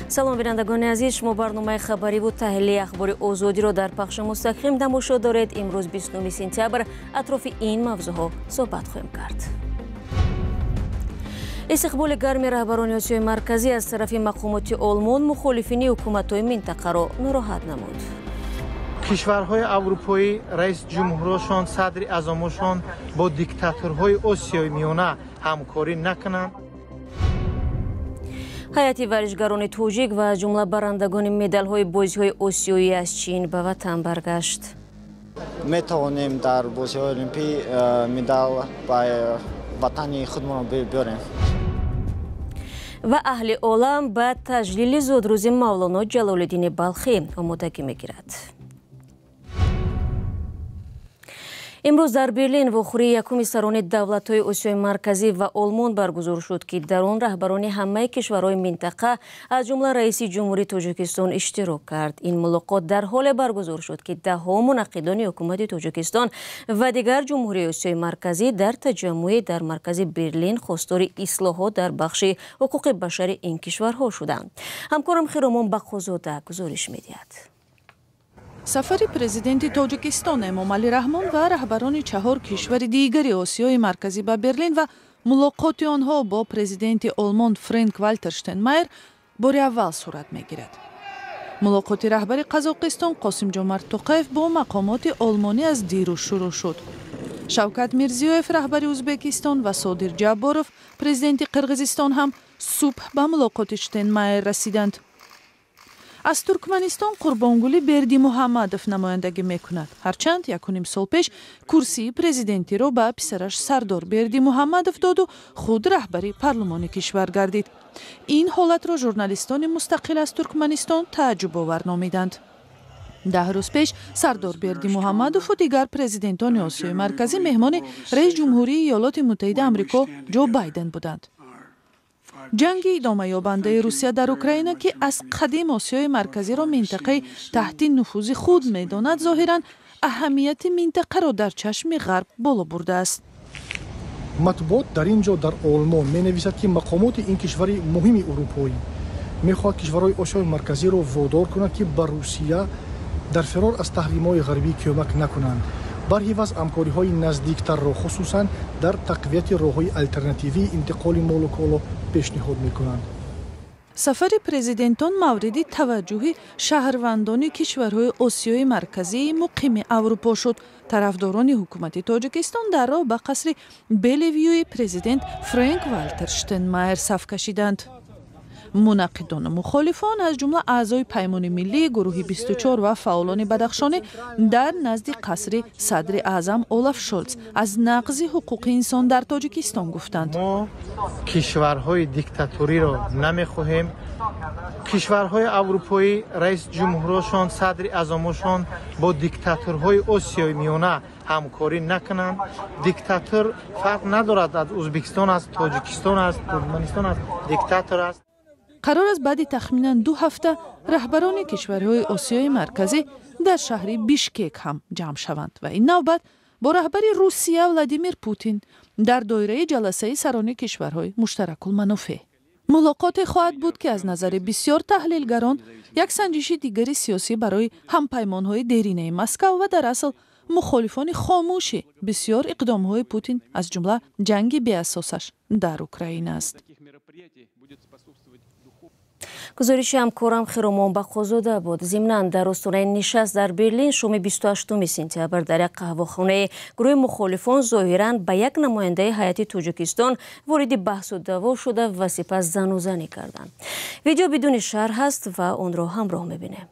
Салом, бинандагони азиз, шумо барномаи хабариву таҳлили Ахбори Озодиро дар пахши мустақим тамошо доред. Имрӯз 29 сентябр атрофи ин мавзӯъҳо суҳбат хоҳем кард. Истиқболи гарми раҳбарони Осиёи Марказӣ аз тарафи мақомоти Олмон мухолифини ҳукуматҳои минтақаро нороҳат намуд. Кишварҳои аврупоӣ, раис ҷумҳурашон, садри аъзомошон бо диктаторҳои Осиёи Миёна ҳамкорӣ накунанд. Ҳайати варзишгарони тоҷик ва аз ҷумла барандагони медалҳои бозиҳои осиёӣ аз Чин ба ватан баргашт. Метавонем дар бозиҳои олимпӣ медал ба ватани худмон биёрем. Ва аҳли олам ба таҷлили зодрӯзи Мавлоно Ҷалолиддини Балхӣ омодагӣ мегирад. Имрӯз дар Берлин вохӯрии якуми сарони давлатҳои Осиёи Марказӣ ва Олмон баргузор шуд, ки дар он раҳбарони ҳамаи кишварҳои минтақа, аз ҷумла раиси ҷумҳурии Тоҷикистон иштирок кард. Ин мулоқот дар ҳоле баргузор шуд, ки даҳҳо мунаққидони ҳукумати Тоҷикистон ва дигар ҷумҳурии Осиёи Марказӣ дар таҷаммуе дар маркази Берлин хостори ислоҳот дар бахши ҳуқуқи башари ин кишварҳо шуданд. Ҳамкорам Хиромон Бақозода гузориш медиҳад. Сафари президенти Тоҷикистон Эмомалӣ Раҳмон ва раҳбарони чаҳор кишвари дигари Осиёи Марказӣ ба Берлин ва мулоқоти онҳо бо президенти Олмон Френк Валтер Штенмайер бори аввал сурат мегирад. Мулоқоти раҳбари Қазоқистон Қосимҷомарт Тоқаев бо мақомоти олмонӣ аз дирӯз шурӯъ шуд. Шавкат Мирзиёев, раҳбари Ӯзбекистон, ва Содир Ҷабборов, президенти Қирғизистон, ҳам субҳ ба мулоқоти Штенмайер расиданд. Аз Туркманистон Қурбонгулӣ Бердимуҳаммадов намояндагӣ мекунад. Ҳарчанд якуним сол пеш курсии президентиро ба писараш Сардор Бердимуҳаммадов доду худ раҳбари парлумони кишвар гардид. Ин ҳолатро журналистони мустақил аз Туркманистон тааҷҷубовар номиданд. 10 рӯз пеш Сардор Бердимуҳаммадову дигар президентони Осиёи Марказӣ меҳмони раис ҷумҳурии Иёлоти Муттаҳида Амрико Ҷо Байден буданд. Ҷанги идомаёбандаи Русия дар Украина, ки аз қадим Осиёи Марказиро минтақаи таҳти нуфузи худ медонад, зоҳиран аҳамияти минтақаро дар чашми Ғарб боло бурдааст. Матбуот дар ин ҷо дар Олмон менависад, ки мақомоти ин кишвари муҳими урупоӣ мехоҳад кишварҳои Осиёи Марказиро водор кунад, ки ба Русия дар фирор аз таҳримҳои ғарбӣ кӯмак накунанд. Барҳи ваз ҳамкориҳои наздиктарро, хусусан дар тақвияти роҳҳои алтернативии интиқоли молу коло пешниҳод мекунанд. Сафари президентон мавриди таваҷҷӯҳи шаҳрвандони кишварҳои Осиёи Марказии муқими Аврупо шуд. Тарафдорони ҳукумати Тоҷикистон дар роҳ ба қасри Белевюи президент Френк Валтер Штенмайер саф кашиданд. Мунаққидону мухолифон, аз ҷумла аъзои Паймони миллӣ, гурӯҳи 24 ва фаъолони бадахшонӣ, дар назди қасри садри аъзам Олаф Шолц аз нақзи ҳуқуқи инсон дар Тоҷикистон гуфтанд. Мо кишварҳои диктаториро намехоҳем. Кишварҳои аврупоӣ, раис ҷумҳурашон, садри аъзомошон бо диктаторҳои Осиёи Миёна ҳамкорӣ накунанд. Диктатор фарқ надорад, аз Ӯзбекистон аст, Тоҷикистон аст, Туркманистон аст, диктатор аст. Қарор аст баъди тахминан 2 ҳафта раҳбарони кишварҳои Осиёи Марказӣ дар шаҳри Бишкек ҳам ҷамъ шаванд ва ин навбат бо раҳбари Русия Владимир Путин дар доираи ҷаласаи сарони кишварҳои муштаракулманофеъ. Мулоқоте хоҳад буд, ки аз назари бисёр таҳлилгарон як санҷиши дигари сиёсӣ барои ҳампаймонҳои деринаи Москав ва дар асл мухолифони хомӯши бисёр иқдомҳои Путин, аз ҷумла ҷанги беасосаш дар Украина аст. Гузориши ҳамкорам Хиромон Бақозода буд. Зимнан дар остонаи нишаст дар Берлин шоми 28 сентябр дар як қаҳвахонаи гурӯҳи мухолифон зоҳиран ба як намояндаи ҳайати Тоҷикистон вориди баҳсу даъво шуда ва сипас занузанӣ карданд. Видео бидуни шарҳ аст ва онро ҳамроҳ мебинем.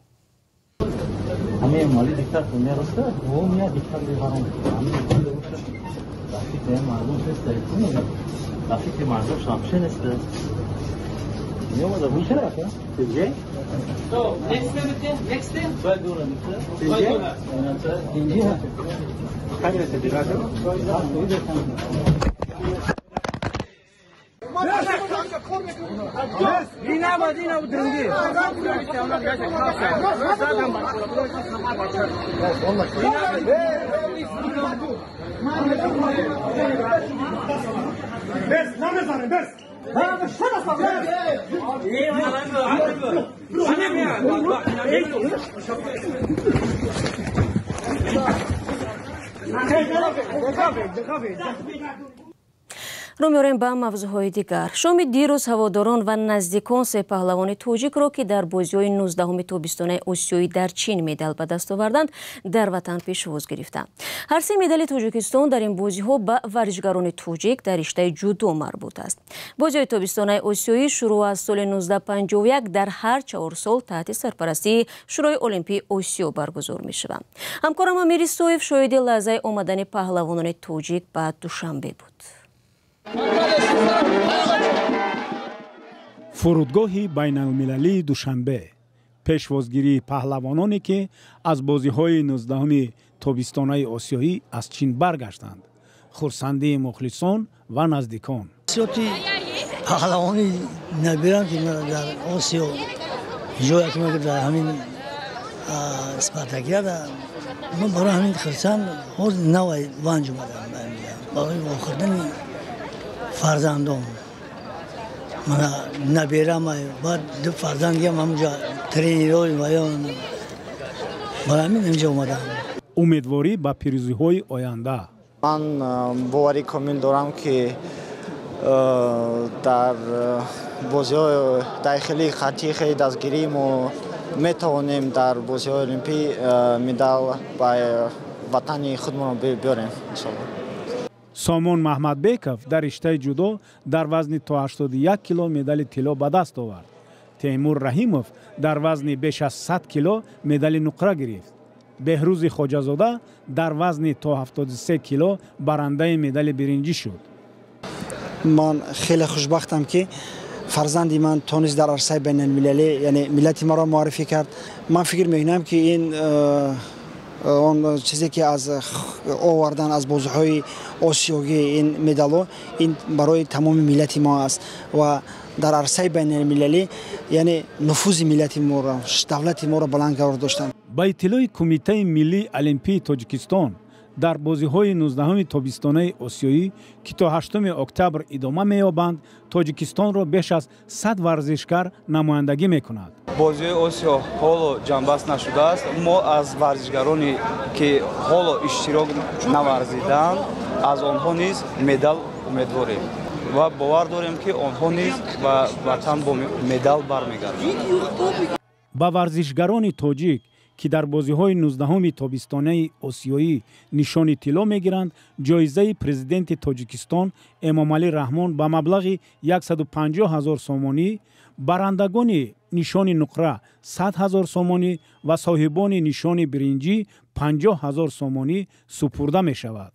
Рӯ меорем ба мавзӯъҳои дигар. Шоми дирӯз ҳаводорон ва наздикон се паҳлавони тоҷикро, ки дар бозиҳои 19-уми тобистонаи Осиёӣ дар Чин медал ба даст оварданд, дар ватан пешвоз гирифтанд. Ҳар се медали Тоҷикистон дар ин бозиҳо ба варзишгарони тоҷик дар риштаи ҷудо марбут аст. Бозиҳои тобистонаи Осиёӣ шурӯъ аз соли 1951 дар ҳар 4 сол таҳти сарпарастии Шӯрои Олимпии Осиё баргузор мешаванд. Ҳамкорам Амир Исоев шоҳиди лаҳзаи омадани паҳлавонони тоҷик ба Душанбе буд. Фурудгоҳи байналмилалии Душанбе, пешвозгирии паҳлавононе, ки аз бозиҳои 19-уми тобистонаи Осиёӣ аз Чин баргаштанд, хурсандии мухлисон ва наздикон. Сиёти паҳлавони набирам, ки дар Осиё ҷоя ки дар ҳамин спартакиада, ман барои ҳамин хурсанд ҳозир навай ванҷ омадам барои вохӯрдани фарзандом. Мана набирам, баъд ду фарзандиам ҳамунҷа тренерҳои ваён, барои ҳамин инҷа омадам. Умедворӣ ба пирӯзиҳои оянда. Ман боварӣ комил дорам, ки дар бозиҳои дохилии хаттии хеле дастгирӣ мо метавонем дар бозиҳои олимпӣ медал ба ватани худмон биёрем, иншоалло. Сомон Маҳмадбеков дар риштаи ҷудо дар вазни то 81 кило медали тилло ба даст овард. Темур Раҳимов дар вазни беш аз 100 кило медали нуқра гирифт. Беҳрӯзи Хоҷазода дар вазни то 73 кило барандаи медали биринҷӣ шуд. Ман хеле хушбахтам, ки фарзанди ман тонист дар арсаи байналмилалӣ, яъне миллати маро муаррифӣ кард. Ман фикр мекунам, ки ин он чизе, ки аз овардан аз бозиҳои осиёгӣ ин медалҳо, ин барои тамоми миллати мо аст ва дар арсаи байналмилалӣ, яъне нуфузи миллати моро, давлати моро баланд қарор доштанд. Ба иттилои Кумитаи миллии олимпии Тоҷикистон, дар бозиҳои 19-уми тобистонаи Осиёӣ, ки то 8 октябр идома меёбанд, Тоҷикистонро беш аз 100 варзишгар намояндагӣ мекунад. Бозиҳои Осиё ҳоло ҷанбаст нашудааст. Мо аз варзишгароне, ки ҳоло иштирок наварзидаанд, аз онҳо низ медал умедворем ва бовар дорем, ки онҳо низ ба ватан бо медал бармегарданд. Ба варзишгарони тоҷик, ки дар бозиҳои 19-уми тобистонаи Осиёӣ нишони тилло мегиранд, ҷоизаи президенти Тоҷикистон Эмомалӣ Раҳмон ба маблағи 150 000 сомонӣ, барандагони нишони нуқра 100 000 сомонӣ ва соҳибони нишони биринҷӣ 50 000 сомонӣ супурда мешавад.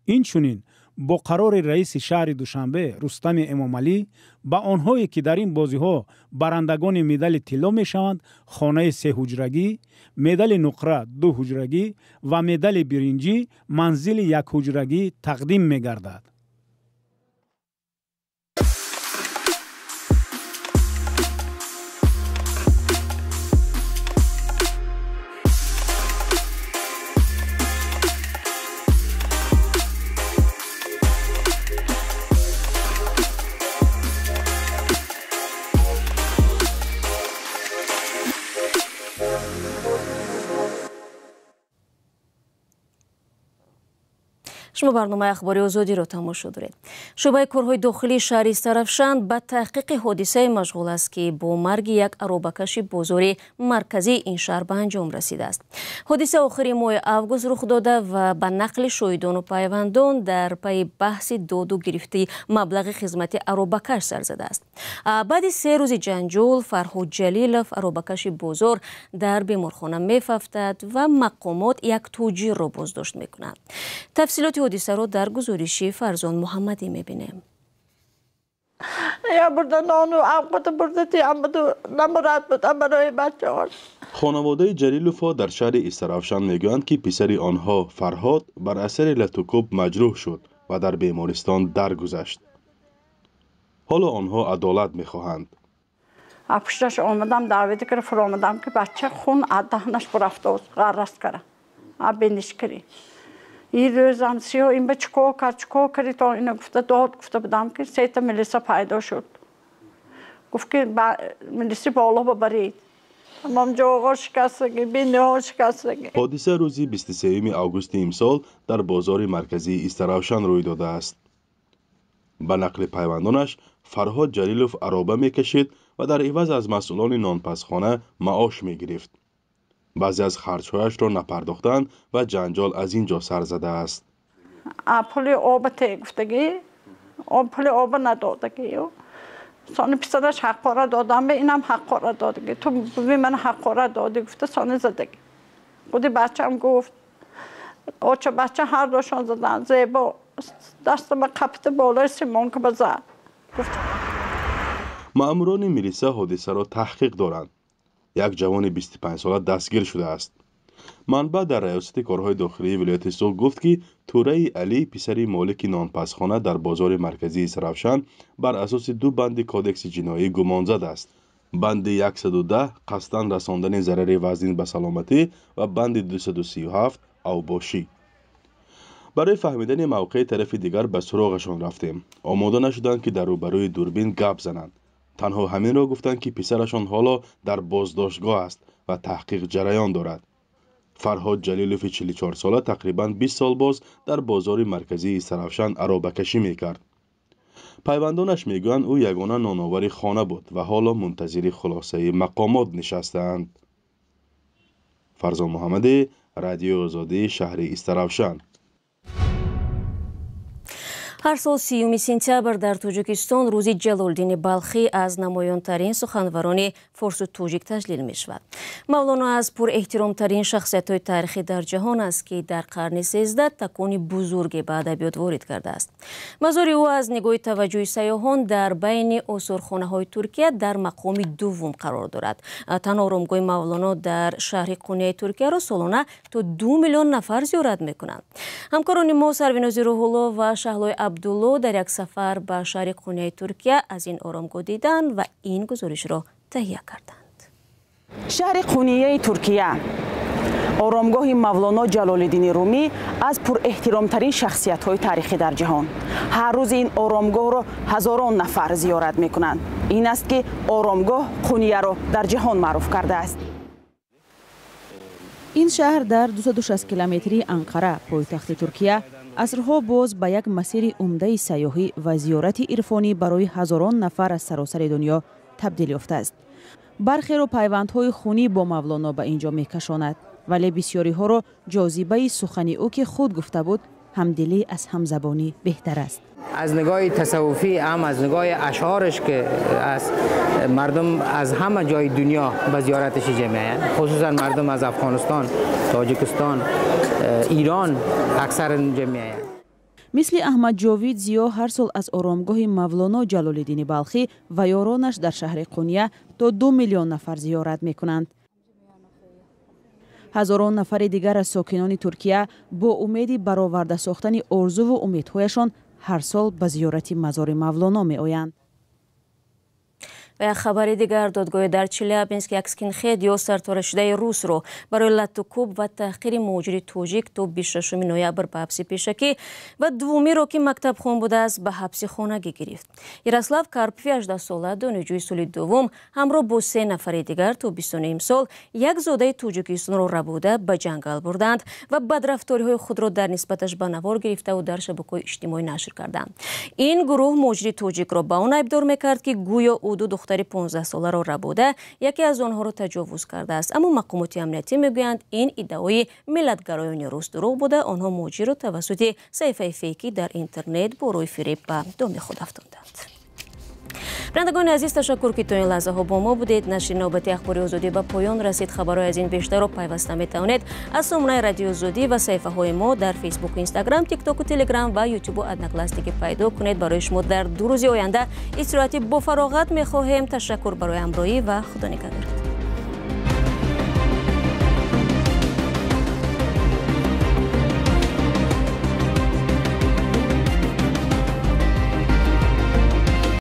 Инчунин бо қарори раиси шаҳри Душанбе Рустами Эмомалӣ ба онҳое, ки дар ин бозиҳо барандагони медали тилло мешаванд, хонаи сеҳуҷрагӣ, медали нуқра дуҳуҷрагӣ ва медали биринҷӣ манзили якҳуҷрагӣ тақдим мегардад. Шумо барномаи ахбори Озодиро тамошо доред. Шӯъбаи корҳои дохилии шаҳри Сарафшан ба таҳқиқи ҳодисае машғул аст, ки бо марги як аробакаши бозори марказии ин шаҳр ба анҷом расидааст. Ҳодиса охири моҳи август рух дода ва ба нақли шоҳидону пайвандон дар пайи баҳси доду гирифти маблағи хизмати аробакаш сар задааст. Баъди 3 рӯзи ҷанҷол Фарҳод Ҷалилов, аробакаши бозор, дар беморхона мефафтад ва мақомот як тоҷирро боздошт мекунанд. Тафсилоти ҳодисаро дар гузориши Фарзон Муҳаммадӣ мебинем. Хонаводаи Ҷалиловҳо дар шаҳри Истаравшан мегӯянд, ки писари онҳо Фарҳод бар асари латукӯб маҷрӯҳ шуд ва дар бемористон даргузашт. Ҳоло онҳо адолат мехоҳанд. Пушташ омадам, даъват кара, фуромадам, ки бача хун аз даҳнаш бурафтоз, ғаррас кара, бениш кирӣ. Ин рӯзам сиёҳ, ин ба чӣ кор кард, чӣ кор кардӣ то ина гуфта дод гуфта будам, ки сета милиса пайдо шуд. Гуфт ки милиси боло бибаред. Тамом ҷоғо шикастагӣ, биниҳо шикастагӣ. Ҳодиса рӯзи 23 августи имсол дар бозори марказии Истаравшан рӯй додааст. Ба нақли пайвандонаш, Фарҳод Ҷалилов ароба мекашид ва дар иваз аз масъулони нонпазхона маош мегирифт. Баъзе аз харҷҳояшро напардохтанд ва ҷанҷол аз ин ҷо сар задааст. Пули оба те гуфтагӣ, пули оба надодагӣ. Сони писараш ҳаққора додам, инам ҳаққора додагӣ. Ту буви ман ҳаққора додӣ гуфта сони задагӣ. Худи бачам гуфт, оча бача ҳар дошон задан, зебо дастама қапита болои симонка базад. Гуфт. Маъмурони милиса ҳодисаро таҳқиқ доранд. Як ҷавони 25сола дастгир шудааст. Манбаъ дар раёсати корҳои дохилии вилояти Суғд гуфт, ки Тӯраи Алӣ, писари молики нонпазхона дар бозори марказии Истаравшан, бар асоси ду банди Кодекси ҷиноӣ гумонзад аст. Банди 110 қасдан расондани зарари вазнин ба саломатӣ ва банди 237 авбошӣ. Барои фаҳмидани мавқеи тарафи дигар ба суроғашон рафтем. Омода нашуданд, ки дар рӯбарӯи дурбин гап зананд. Танҳо ҳаминро гуфтанд, ки писарашон ҳоло дар боздоштгоҳ аст ва таҳқиқ ҷараён дорад. Фарҳод Ҷалилови 44сола тақрибан 20 сол боз дар бозори марказии Истаравшан аробакашӣ мекард. Пайвандонаш мегӯянд, ӯ ягона ноновари хона буд ва ҳоло мунтазири хулосаи мақомот нишастаанд. Фарзон Муҳаммадӣ, Радиои Озодӣ, шаҳри Истаравшан. Ҳар сол 30 сентябр дар Тоҷикистон рӯзи Ҷалолиддини Балхӣ аз намоёнтарин суханварони форсу тоҷик таҷлил мешавад. Мавлоно аз пурэҳтиромтарин шахсиятҳои таърихӣ дар ҷаҳон аст, ки дар қарни 13 такони бузурге ба адабиёт ворид кардааст. Мазори ӯ аз нигоҳи таваҷҷӯҳи сайёҳон дар байни осорхонаҳои Туркия дар мақоми дуввум қарор дорад. Танҳо оромгоҳи Мавлоно дар шаҳри Қуняи Туркияро солона то 2 миллион нафар зиёрат мекунанд. Ҳамкорони мо Сарвинози Рӯҳулло ва Шаҳлои Абдулло дар як сафар ба шаҳри Қуняи Туркия аз ин оромгоҳ диданд ва ин гузоришро таҳия карданд. Шаҳри Қунияи Туркия, оромгоҳи Мавлоно Ҷалолиддини Румӣ аз пурэҳтиромтарин шахсиятҳои таърихӣ дар ҷаҳон. Ҳар рӯз ин оромгоҳро ҳазорон нафар зиёрат мекунанд. Ин аст ки оромгоҳ Қунияро дар ҷаҳон маъруф кардааст. Ин шаҳр дар 260 километрии Анқара, пойтахти Туркия, асрҳо боз ба як масири умдаи сайёҳӣ ва зиёрати ирфонӣ барои ҳазорон нафар аз саросари дунё табдил ёфтааст. Бархеро пайвандҳои хунӣ бо Мавлоно ба ин ҷо мекашонад, вале бисёриҳоро ҷозибаи сухани ӯ, ки худ гуфта буд, ҳамдилӣ аз ҳамзабонӣ беҳтар аст. Аз нигоҳи тасаввуфӣ ҳам аз нигоҳи ашъораш, ки аз мардум аз ҳама ҷои дунё ба зиёраташ меоянд, хусусан мардум аз Афғонистон, Тоҷикистон, Эрон аксар инҷа меоянд. Мисли Аҳмад Ҷовид Зиё, ҳар сол аз оромгоҳи Мавлоно Ҷалолиддини Балхӣ ва ёронаш дар шаҳри Қуния то 2 миллион нафар зиёрат мекунанд. Ҳазорон нафари дигар аз сокинони Туркия бо умеди бароварда сохтани орзуву умедҳояшон ҳар сол ба зиёрати мазори Мавлоно меоянд. Ва як хабари дигар: додгоҳи дар Челябинск як скинхед ё сарторашидаи русро барои латтукӯб ва таҳқири муҳоҷири тоҷик то 26 ноябр ба ҳабси пешакӣ ва дуввумиро, ки мактабхон будааст, ба ҳабси хонагӣ гирифт. Ярослав Карпови 18сола, донишҷӯи соли дуввум, ҳамроҳ бо се нафари дигар то 29 имсол як зодаи Тоҷикистонро рабуда ба ҷангал бурданд ва бадрафториҳои худро дар нисбаташ ба навор гирифтаву дар шабакаҳои иҷтимоӣ нашр карданд. Ин гурӯҳ муҳоҷири тоҷикро ба он айбдор мекард, ки гӯё ӯ ду духтари 15соларо рабуда, яке аз онҳоро таҷовуз кардааст. Аммо мақомоти амниятӣ мегӯянд, ин иддаои миллатгароёни рус дурӯғ буда, онҳо муҳоҷирро тавассути саҳифаи фейкӣ дар интернет бо рӯи фиреб ба доми худ афтонданд. Бинандагони азиз, ташаккур, ки то ин лаҳзаҳо бо мо будед. Нашри навбати Ахбори Озодӣ ба поён расид. Хабарҳои аз ин бештарро пайваста метавонед аз сомонаи Радиои Озодӣ ва саҳифаҳои мо дар Фейсбуку, Инстаграм, Тиктоку, Телеграм ва Ютубу Одноклассники пайдо кунед. Барои шумо дар 2 рӯзи оянда истироҳати бофароғат мехоҳем. Ташаккур барои ҳамроҳӣ ва Худо нигаҳдоред.